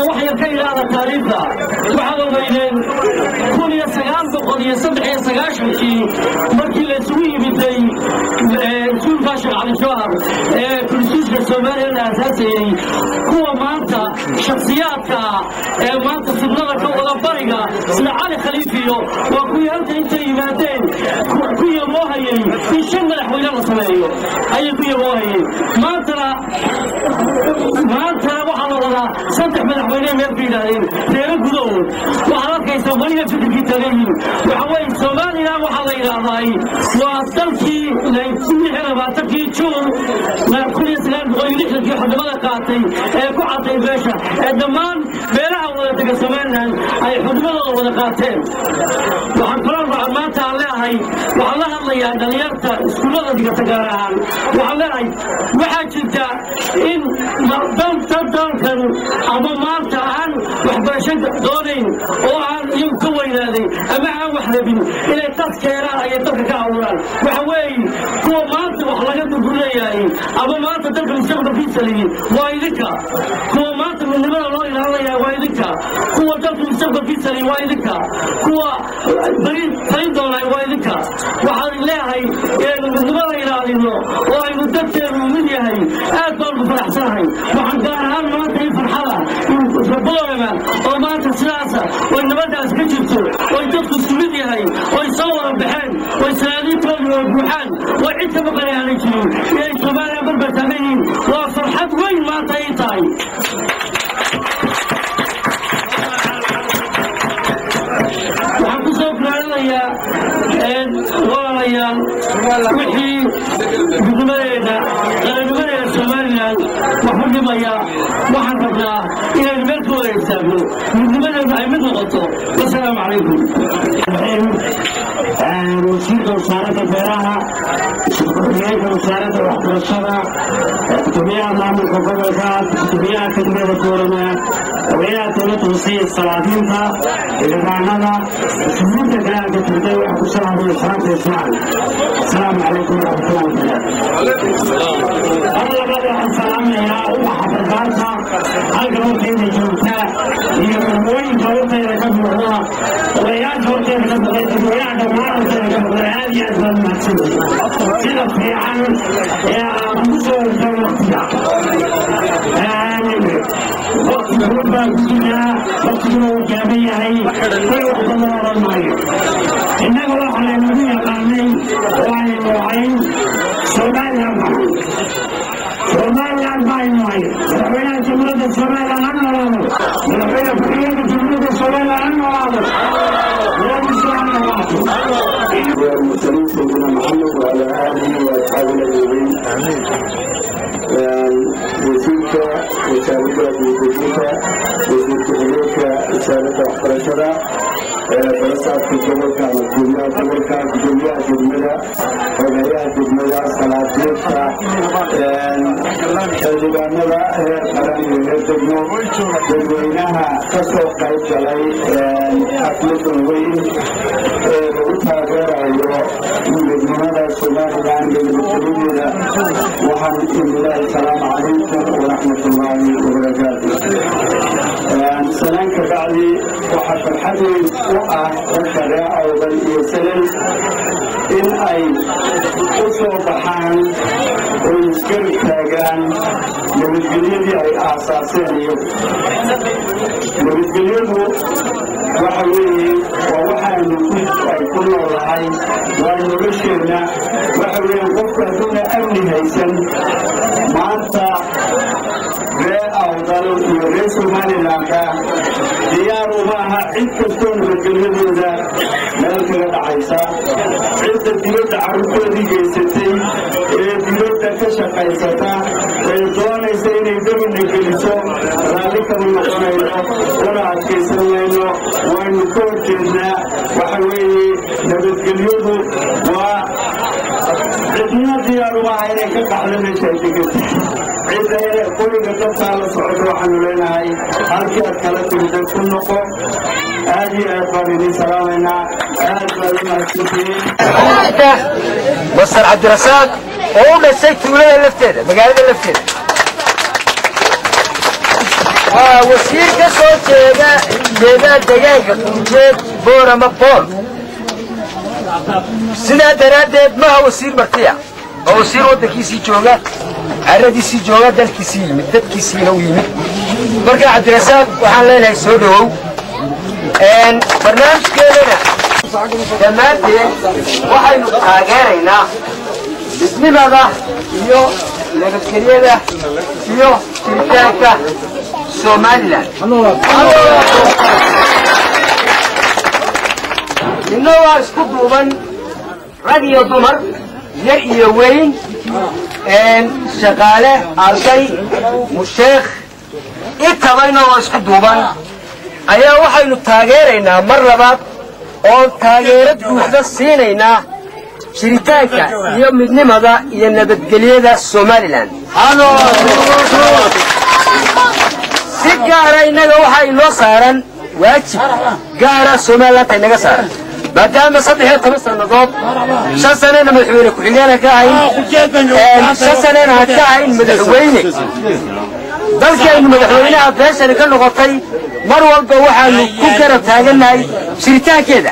Wax yar ka ilaada taariikhda. Waxaad ogeydeen 1993-kii markii la isugu yimiday iskuulka Sheekh Cali Jawhar ee konstituushka Soomaaliya la aasaasayey, kuwa maanta shakhsiyaadka ee maanta fidnada ka wada bariga sida Cali Khaliifiyo waa kuwii halka intay yimaadeen ku yamoohayey in shan madaxweyne la sameeyo ayay ku yamoohayeen. Maantana waxaa la wadaa saddex madaxweyne meel ku yidhaahdeen reero gudahood. Waxaad arkaysaa weliba fikirkii taagan. Waxa weeye Somalilan waxaa la yidhaahdaa waa dalkii 26-kii Juun 1960-kii xudnimada qaatay ee ku cadday beesha ee dhammaan beelaha wada dega Somalilan ay xudnimadooda wada qaateen. Waxaan kaloo maanta aan leeyahay, waxaan la hadlayaa dhalinyarta iskuullada dhigata gaar ahaan. Waxaan leeyahay waxaa jirta in dalkan ama maanta aan waxbarasho doonayn oo aan iyagu ka weynaaday ama aan wax rabin inay dad keenaan ayay dalka ka abuuraan. Waxa weeye kuwa maanta wax laga burburinayaay ama maanta dalka mustaqbalkiisa liyi waa idinka. Kuwa maanta midnimada loo ilaalinaya waa idinka. Kuwa dalka mustaqbalkiisa liyi waa idinka. Kuwa beri talin doonaa waa idinka. Waxaan leeyahay inaynu midnimada ilaalino oo aynu dadkeenu mid yahay. Aad baan ugu faraxsanahay. Waxaan gaar ahaan maanta in farxada Boorama oo maanta sidaasa oy nabadaas ka jirto, oy dadku isku mid yahay, oy soo wada baxeen, oy salaadiintoodu oo buuxaan, oo cid ka maqan aanay jirin, inay Soomaaliya barbar taagan yihiin waa farxad weyn maanta ay tahay. Waxaan ku soo guraaranayaa, walaalayaal, wixii midnimadeena, qarannimadeena Somalilan wax u dhimaya, waxaan rabnaa inaynu meel ka wada istaagno, midnimadeenu ay mid noqoto. Wasalaamu calaykum. Wasiirka wasaaradda beeraha, ku-xigeenka wasaaradda waxbarashada, gudoomiyaha maamulka gobolka, gudoomiyaha degmada Boorama, hoggaamiyaha dowladda hoose, salaadiinta, xildhibaanada, mas-uuliyiinta garaanka turday, waxaa ku salaamaya salaamta islaamka: asalaamu calaykum waraxmatullahi wabarakaatu. Mar labaad waxaan salaamayaa ubaxa barbaarta halkan horteyda joogta iyo murmooyinka horteyda ka muuqda, odayaasha horteyda ka muuqda, dadweynaha dhammaan horteyda ka muuqda. Aad iyo aad baan mahadsantahay sida fiican ee aan ugu soo hortay waqtiga. Waqti kulul baan ku jirnaa, waqtiguna wuu gaaban yahay, way wax badan oran maayo. Innaga waxa laynagu yaqaanay oo aynu ahayn Somaliland baan, Somaliland baynu ahay. Madaxweynaha Jamhuuriyadda Somaliland ha noolaado! Madaxweyne ku-xigeenka Jamhuuriyadda Somaliland ha noolaado! Dowladiisu ha noolaato! المرسلين سيدنا محمد وعلى آله وأصحابه أجمعين. Wasiirka wasaaradda guudejinta, wasiir ku-xigeenka wasaaradda waxbarashada, barasaabka gobolka ama gudoomiyaha gobolka, gudoomiyaha degmada, xogayaha degmada, salaadiinta, xildhibaanada heer qaran iyo heer degmo, dadweynaha ka soo qayb galay xafladan weyn ee lagu taageerayo midnimada Somalilan iyo nabadgelyadeeda, waxaan idin leeyahay asalaamu calaykum waraxmatullaahi wabarakaatu. Salaan ka bacdi, waxaa farxad weyn u ah dadka reer Awdal iyo Salal in ay u soo baxaan oo isgarab taagaan nabadgelyadii ay aasaaseen iyagu. Nabadgelyadu waxa weeye waa waxaanu ay ku noolahay, waa nolosheenna. Waxa weeye qofku hadduuna amni haysan. Maanta reer Awdal iyo reer Somalilanka diyaar uma aha cid kastoo nabadgelyadooda meel kaga dhacaysa. Cidda dibadda carruurtoodii geysatay ee dibadda ka shaqaysata ee doonaysa inay dabina geliso, raalli kama noqonayno, una adkaysan mayno, waynu ka horjeednaa. Waxa weeye nabadgelyadu waa cidna diyaar uma aha inay ka qaxdo meesha ay deganta. Cidda inay qoriga dabkaa la socoto. Waxaanu leenahay halkii aad kala timiday ku noqo. Aad iyo aad baan idin salaamaynaa, aad baad u mahadsantihiin. Masar Cabdirasaaq oo u dhashay tuulada lafteeda, magaalada lafteeda, waa wasiir ka soo jeeda deegaanka Qurjeed, Boorama Bool. Sidaa daraaddeed maha wasiir martiya, waa wasiir waddankiisii jooga, caradiisii jooga, dalkiisii yimid, dadkiisiina u yimid. Marka Cabdirasaaq waxaan leenahay soo dhowow. Barnaamijkeedana dhammaanteen waxaynu taageeraynaa midnimada iyo nabadgelyada iyo jiritaanka Somalilan. Inna waa isku duuban, rag iyo dumar, yar iyo weyn, shaqaale, arday, musheekh, intaba inagoo isku duuban ayaa waxaynu taageeraynaa mar labaad oon taageero buuxda siinaynaa jiritaanka iyo midnimada iyo nabadgelyada Somalilan. Si gaara innaga waxaa inoo saaran waajib gaara Somalilandta inaga saaran, maadaama 13 sannadood, 5 sanena madaxweyne ku-xigeenan ka ahayn, 5 sanena aan ka ahayn madaxweyne dalkaynu, madaxweynaha beeshani ka noqotay, mar walba waxaanu ku garab taagannahay jiritaankeeda.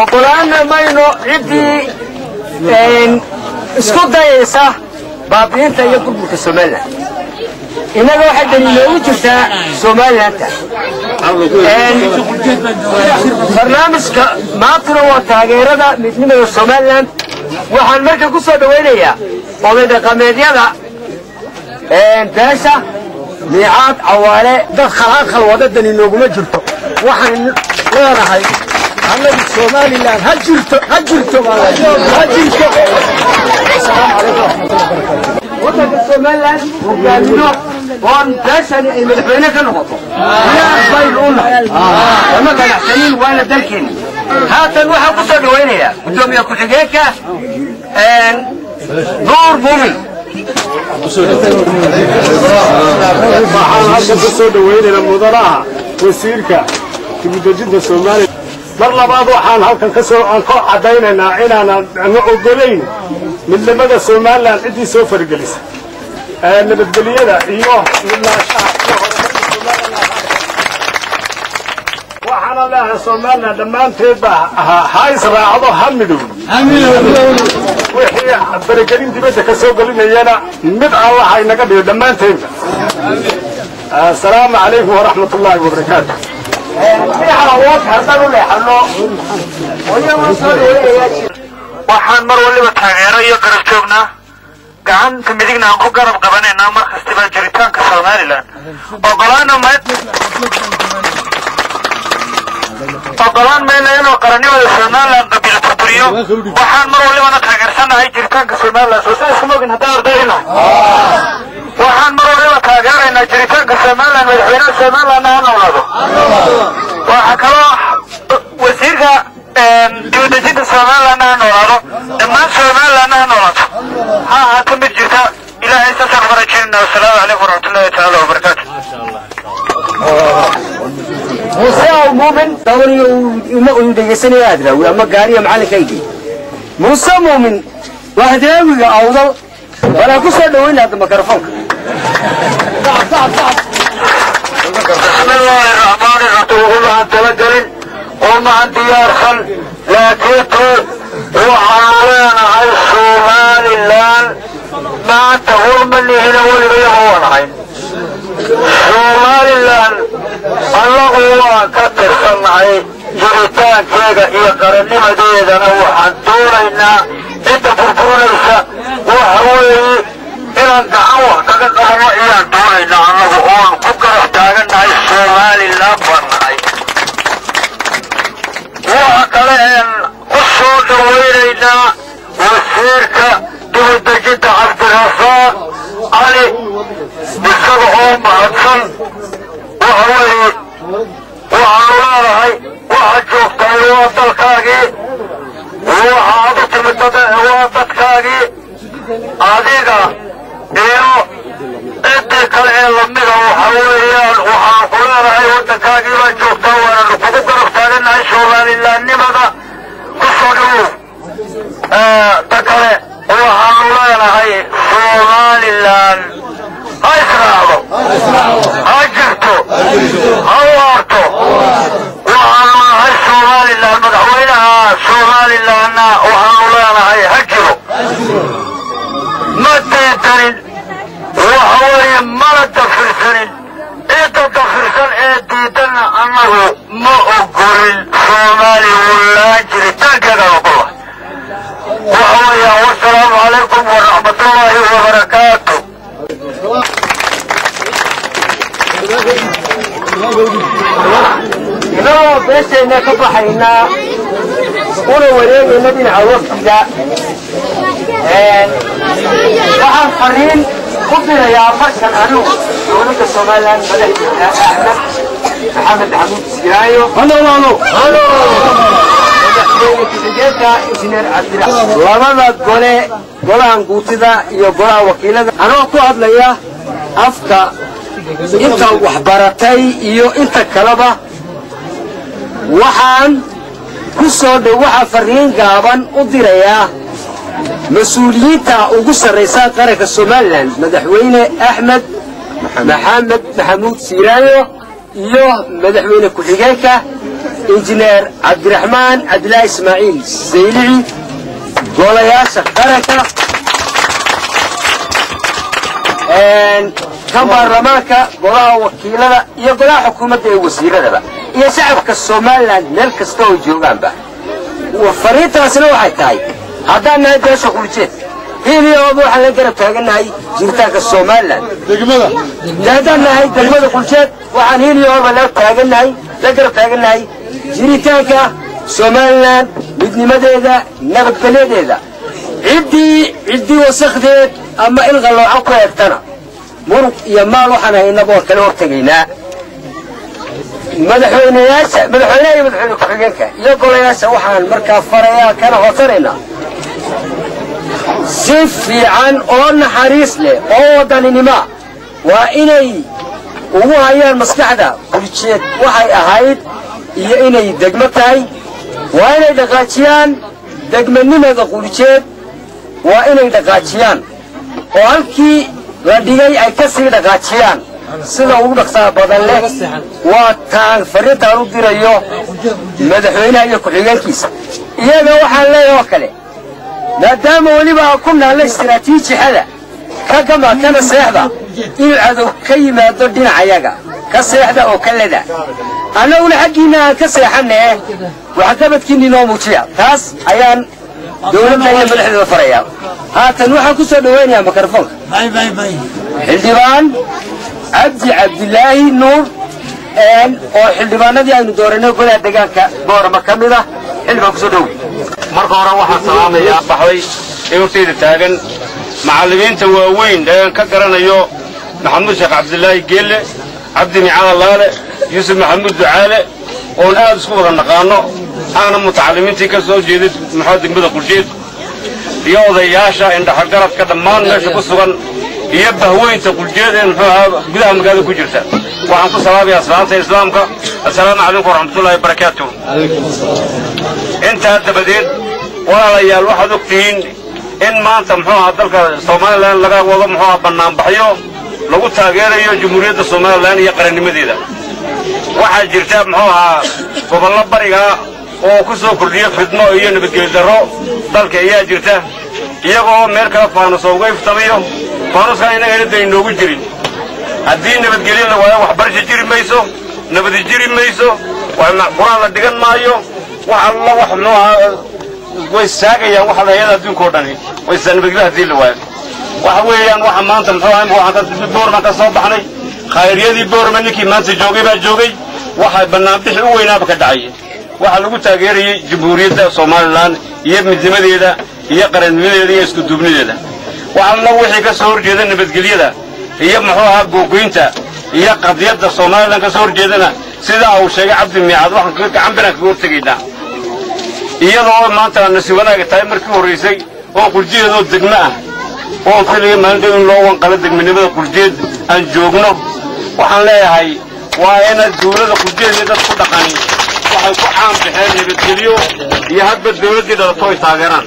Ogolaana mayno ciddii isku dayaysa baabi'inta iyo burburka Somalilan. Innaga waxay dani inoogu jirtaa Somalilanta. Barnaamijka maantuna waa taageerada midnimada Somalilan. Waxaan marka ku soo dhawaynayaa oday dhaqameedyada beesha Miicaad Cawaale. Dad khalaakhal wada dani nooguma jirto. Waxaan leenahay annagu Somalilan ha jirto, ha jirto, ha jirto. Asalaamu calaykum waraxmatullahi wabarakatu. Waddanka Somalilan hogaamino oon beeshani ay madaxweyne ka noqoto diyaar baynu u nahay, lama ganacsanin, waana dalkeena. Haatan waxaan ku soo dhawaynayaa guddoomiye ku-xigeenka Nuur Muumin. Waxaan halkan ku soo dhawaynaynaa mudanaha wasiirka dibudejinta Soomaaliya. Mar labaad waxaan halkan ka soo aan ka caddaynaynaa inaanan ana ogolayn midnimada Somalilan ciddii soo faragelisa nabadgelyada iyo midnaanshaha iyo horumarka Somalilan. Waxaana leeyahay Somalilan dhammaanteedba ha israacdo, ha midowdo. Wixii faragelin dibadda ka soo gelinayana mid Allah inaga dhigo dhammaanteenba. Assalaamu calaykum waraxmat ullaahi wabarakaatu. Waxaan mar waliba taageero iyo garab joognaa, gacanta midigna aan ku garab qabanaynaa mar kastaba jiritaanka Somalilan. Ogolaan mayno inuu qarannimada Somalilan qabiil burburiyo. Waxaan mar walibana taageersanahay jiritaanka Somalilan. Soo sidaas ma ogin haddaan ardayna? Waxaan mar waliba taageeraynaa jiritaanka Somalilan, madaxweynaha Somalilandna ha noolaado. Waxaa kaloo wasiirka dibadejinta Somalilandna ha noolaado, dhammaan Somalilandna ha noolaato, ha ahaato mid jirta. Ilaahay saasaan uga rajaynayna. Wasalaamu calaykum waraxmatullahi tacaala wabarakaatu. Muuse Aw Muumin dawaniyo uma uu dhegeysanaya Adraawi ama gaariya macalinkaygii Muuse Muumin waa Adraawiga Awdal. Walaan ku soo dhaweynaa hadda mikrofoonka. بسم الله الرحمن الرحيم. Umahan talagelin, umahan diyaarsan, laakiin waxaan leenahay Somalilan maanta horma lihina, weligayaga waan ahayn Somalilan. Annagu waan ka tirsannahay jiritaankeega iyo qarannimadeedana. Waxaan doonaynaa cidda burburinaysa waxa weeye inaan gacan wax kaga qabano iyaan doonaynaa annagu oon ku garab taagannahay. Somalilan baan nahay. Waxa kale een ku soo dhawaynaynaa wasiirka dibadejinta Cabdirasaaq Cali isaga oo mahadsan. Waxa weeye waxaanu leedahay waxaad joogtahay waa dalkaagii, waxaad u timid waa dadkaagii, adiga iyo Waddankaagii baa joogtaa, waananu kugu garab taagannahay Soomalilaannimada. Ku soo dhowow. Ta kale waxaanu leenahay, Somalilan ha israacdo, ha jirto, ha waarto. Waxaanu nahay Somalilan. Madaxweynaha Somalilanna waxaanu leenahay ha jiro. Ma diidanin, waxa weeye mana dafirsanin. Cidda dafirsan ee diidanna annagu ma ogolin. Somalilan jiritaankeedaan ogola. Waxa weeyaan, wasalaamu calaykum waraxmatullaahi wabarakaatu. Inagoo beesheenna ka baxaynaa una wareegayna dhinaca wafdiga, waxaan fariin ku dirayaa markan anigu dowladda Somalilan, madaxdeeda Axmed Maxamed Maxamuud Siiraayo, madaxweyne ku-xigeenka Injineer Cabdiraxmaan, labada gole, golahan guutida iyo golaha wakiilada. Anagoo ku hadlaya afka inta waxbaratay iyo inta kaleba, waxaan ku soo dhow, waxaa fariin gaaban u dirayaa mas-uuliyiinta ugu sarraysa qaranka Somalilan, madaxweyne Axmed Maxamed Maxamuud Siiraayo iyo madaxweyne ku-xigeenka Injineer Cabdiraxmaan Cabdilaahi Ismaaciil Saylici, golayaasha qaranka, kan baarlamaanka, golaha wakiilada iyo golaha xukuumadda ee wasiiradaba, iyo shacabka Somalilan meel kasta oo joogaanba. Fariintaasina waxay tahay, haddaan nahay beesha Quljeed, hiiliyooba waxaan la garab taagannahay jiritaanka Somalilan. Haddaan nahay degmada Quljeed, waxaan hiiliyooba la taagannahay, la garab taagannahay jiritaanka Somalilan, midnimadeeda, nabadgelyadeeda. Ciddii wasakdeed ama il qalloocan ku eegtana, muruq iyo maal waxaan haynaba waan kala hortegaynaa. Madaxweyneyaasha, madaxweynaha iyo madaxweyne ku-xigeenka iyo golayaasha waxaan markaa farayaa kana codsanaynaa si fiican oo naxariis leh oo wadaninimoa waa inay ugu hayaan maskaxda Quljeed waxay ahayd iyo inay degmo tahay. Waa inay dhaqaajiyaan degmanimada Quljeed, waa inay dhaqaajiyaan oo halkii la dhigay ay ka sii dhaqaajiyaan sida ugu dhaqsaha badan leh. Waa taan fariintaan u dirayo madaxweynaha iyo ku-xigeenkiisa. Iyaga waxaan leeyahay oo kale, maadaama weliba aan ku naalla istiraatiijixada ka gama kana seexda, inuu cadow ka yimaado dhinacayaga, ka seexda oo ka leda, annaguna xaggiinna aan ka seexanee waxqabadkiinni noo muujiya. Taas ayaan dowladda iyo madaxdeeda farayaa. Haatan waxaan ku soo dhawaynayaa mikrofoonka xildhibaan Cabdi Cabdilaahi Nuur oo xildhibaanadii aynu dooranay golaha deegaanka Boorama ka mid ah. Xildhibaan, kusoo dhow. Marka hore waxaan salaamayaa baxday ee horteyda taagan macallimiinta waaweyn ee aan ka garanayo Maxamuud Sheekh Cabdilaahi Geelle, Cabdi Micaan Laale, Yuusuf Maxamuud Ducaale, oon aad isku wada naqaano, aana mutacallimiintii ka soo jeeday maxaa degmada Quljeed, iyo odayaasha indhaxagaradka dhammaan meesha ku sugan iyo bahweynta Quljeed ee muxuu ahaa gudaha magaalada ku jirta. Waxaan ku salaamayaa salaamta islaamka: assalaamu calaykum waraxmatullaahi wabarakaatuh. Intaa dabadeed, walaalayaal, waxaad og tihiin in maanta muxuu ahaa dalka Somalilan laga wado muxuu ahaa bannaanbaxyo lagu taageerayo Jamhuuriyadda Somalilan iyo qarannimadeeda. Waxaa jirta muxuu ahaa gobollo bariga oo ku soo kordhiya fidmo iyo nabadgelyo darro dalka ayaa jirta, iyagoo meel kale faanuso uga iftamayo, faanuskan innaga inada inoogu jirin. Haddii nabadgelyo la waayo, waxbarasho jiri mayso, nabadi jiri mayso, qur-aan la dhigan maayo, wax alla wax muxuu ahaa way saagayaan waxa la hayada adduunka oo dhani way nabadgelyo haddii la waayo. Waxa weeyaan waxa maanta muxuu ahaa waxaan ka Boorma ka soo baxnay, khayryadii Boorma ninkii maanta joogay baa joogay. Waxa banaanbixi u weynaaba ka dhacay waxaa lagu taageerayey Jamhuuriyadda Somalilan iyo midnimadeeda iyo qarannimadeeda iyo isku duubnideeda. Wax alla wixii ka soo horjeeda nabadgelyada iyo muxuu ahaa googoynta iyo qadiyadda Somalilan ka soo horjeedana, sidaa uu sheegay Cabdi Miicaad, waxaan gacan biraan kaga hortegaynaa. Iyadoo maanta nasiib wanaaga tahay markii horraysay oo Quljeedoo degmo ah oon filaya maalin dhow in loo wanqalo degmanimada Quljeed aan joogno, waxaan leeyahay Waa inaad dowladda Qurjeed dad ku dhaqani waxay ku caan baxeen nabadgelyo iyo hadba dowladdii dhalato ay taageeraan.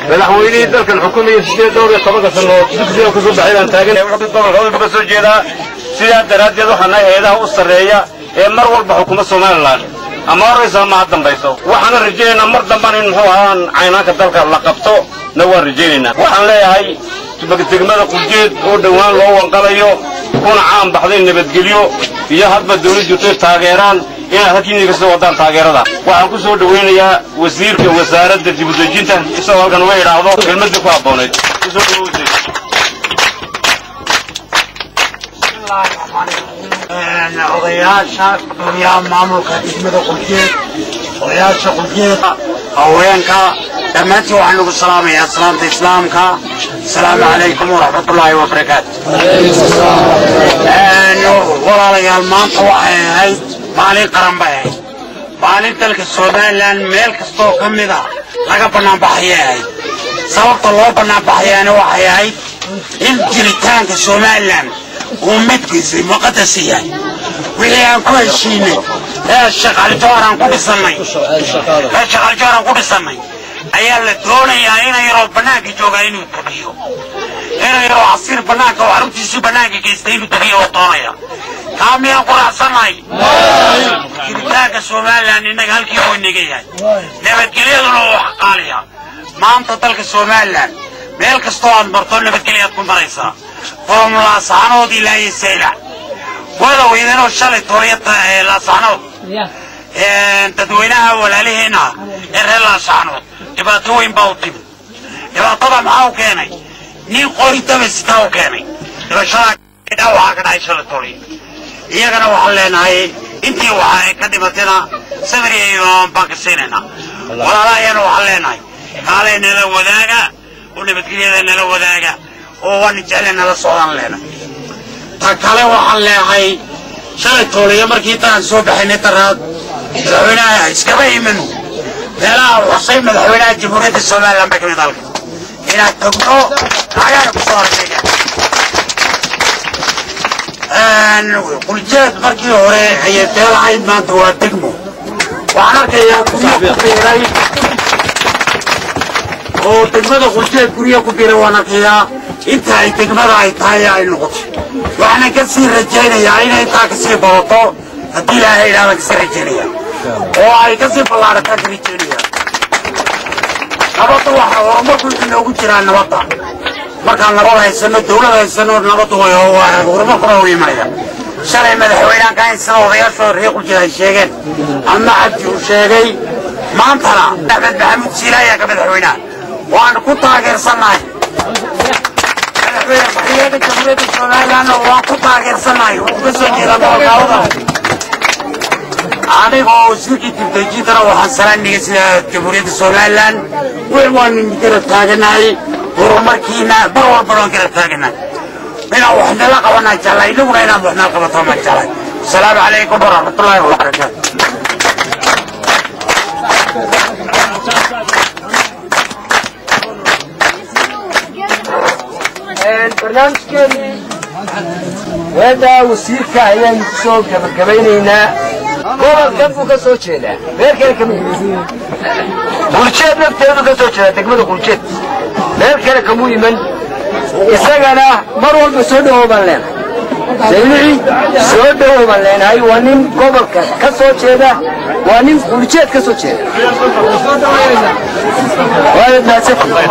Madaxweynihii dalkan xukumaya 18 sannadood dugsiga ka soo baxay baan taagan, gobolka Awdal ka soo jeedaa. Sidaa daraaddeed waxaa nahay hay'adaha u sarreeya ee mar walba xukuma Somaliland, ama horrayso ama ha dambayso. Waxaana rajaynaynaa mar dambana in muxuu ahaan caynaanka dalka la qabto na waan rajaynaynaa. Waxaan leeyahay degmada Qurjeed oo dhowaan loo wanqalayo kuna caan baxday nabadgelyo iyo hadba dawlad jirto taageeraan, inaad halkiinii ka soo wadaan taageerada. Waxaan ku soo dhowaynayaa wasiirka wasaaradda dibudejinta isagoo halkan uga idhaahdo kelmadii ku habboonayd. Kusoo dhawow wasiir. Odayaasha, gudoomiyaha maamulka degmada Qurjeed, odayaasha Qurjeed, haweenka, dhammaantiin waxaan ugu salaamayaa salaamta Islaamka: asalaamu calaykum waraxmatullaahi wabarakaatu. Walaalayaal, maanta waxay ahayd maalin qaran bay ahayd, maalin dalka Somaliland meel kastoo ka mid a laga bannaanbaxayay ahayd. Sababta loo bannaanbaxayaana waxay ahayd in jiritaanka Somaliland uu midkiisi muqadas yahay. Wixii aan ku heshiinay ee Sheekh Cali Jawhar aan ku dhisannay, ee Sheekh Cali Jawhar aan ku dhisannay ayaa la doonayaa ina yaroo bannaanka joogaa inuu tabiyo, ina yaroo casiir bannaanka oo carruurtiisii bannaanka geystay inuu tabiyo oo doonaya. Taa miyaan ku raacsannahay? Jiritaanka Somaliland innaga halkii uu inaga yahay, nabadgelyaduna uu xaqaaliya. Maanta dalka Somaliland meel kastoo aad marto nabadgelyaad ku maraysaa, from Laasaxanood ilaa iyo Saylac. Wada weydanoo shalay toliya Laasaxanood dadweynaha walaalihiina ee reer Laasaxanood dhibaato weyn baa u timid. Dhibaatada maxaa u keenay? Nin qori daba sitaa u keenay dhibashada dhaawaca ka dhacay shalay toliya. Iyagana waxaan leenahay intii waxa ay ka dhimatayna samir iyo imaan baan ka siinaynaa. Walaalahayana waxaan leenahay kaalay nala wadaaga oo nabadgelyada nala wadaaga oo waan jecla nala socdaan leenahay. Ta kale waxaan leeyahay shalay tooliya markii intaan soo baxaynay daraad madaxweynaha iskama imanu meelaha xusay madaxweynaha Jamhuuriyadda Somaliland bay kamid halka inaan tagno lacagaana kusoo horreeya. Quljeed markii hore ayay beelahayd, maanta waa degmo. Waxaan arkayaa guryo ku biiray oo degmada Quljeed guryo ku biiray waan arkayaa. Inta ay degmada ay tahay ay noqoto waxaana ka sii rajaynayaa inay intaa kasii badato haddii Ilaahay idhaahda, kasii rajaynaya oo ay kasii ballaarataan ka rajaynaya. Nabadda waxa horumarku wuxuu inoogu jiraa nabadda. Markaan nabad haysano, dawlad haysano, nabaddu way horumarkuna u imanaya. Shalay madaxweynahan ka haysana odayaashooda reer Quljeed ay sheegeen ama Cabdi uu sheegay, maantana Axmed Maxamuud Siila ayaa ka madaxweynaha waan ku taageersannahay. Madaxweyne ku-xigeenka Jamhuuriyadda Somalilandna waan ku taageersannahay, wuxuu ka soo jeedaa gobolka Awdal. Anigoo wasiirkii dibdejintana waxaan salaamniga sida Jamhuuriyadda Somaliland wix waanu garab taaganahay, horumarkiina mar walbana waan garab taaganahay. Inaan wax nala qabanaa jeclaa, inaguna inaad wax nala qabato ma jeclay. Asalaamu calaykum waraxmatullaahi wabarakaatu. Barnaamijkeenii weedhaa wasiirka ayaynu ku soo gabagabaynaynaa. Gobolkan buu ka soo jeedaa, meel kale kama yimid. Quljeed lafteedu ka soo jeedaa, degmada Quljeed, meel kale kamuu iman. Isagana mar walba soo dhawow baan leenahay, Saylici soo dhawow baan leenahay. Waa nin gobolka ka soo jeeda, waa nin Quljeed ka soo jeeda. Waa mahadsantihiin.